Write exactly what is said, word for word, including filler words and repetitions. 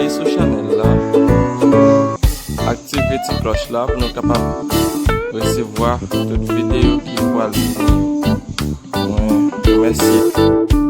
Sou chanèl la, aktive ti klòch la pou nou kapab resevwa tout videyo ki pral vini. Mwen remèsye.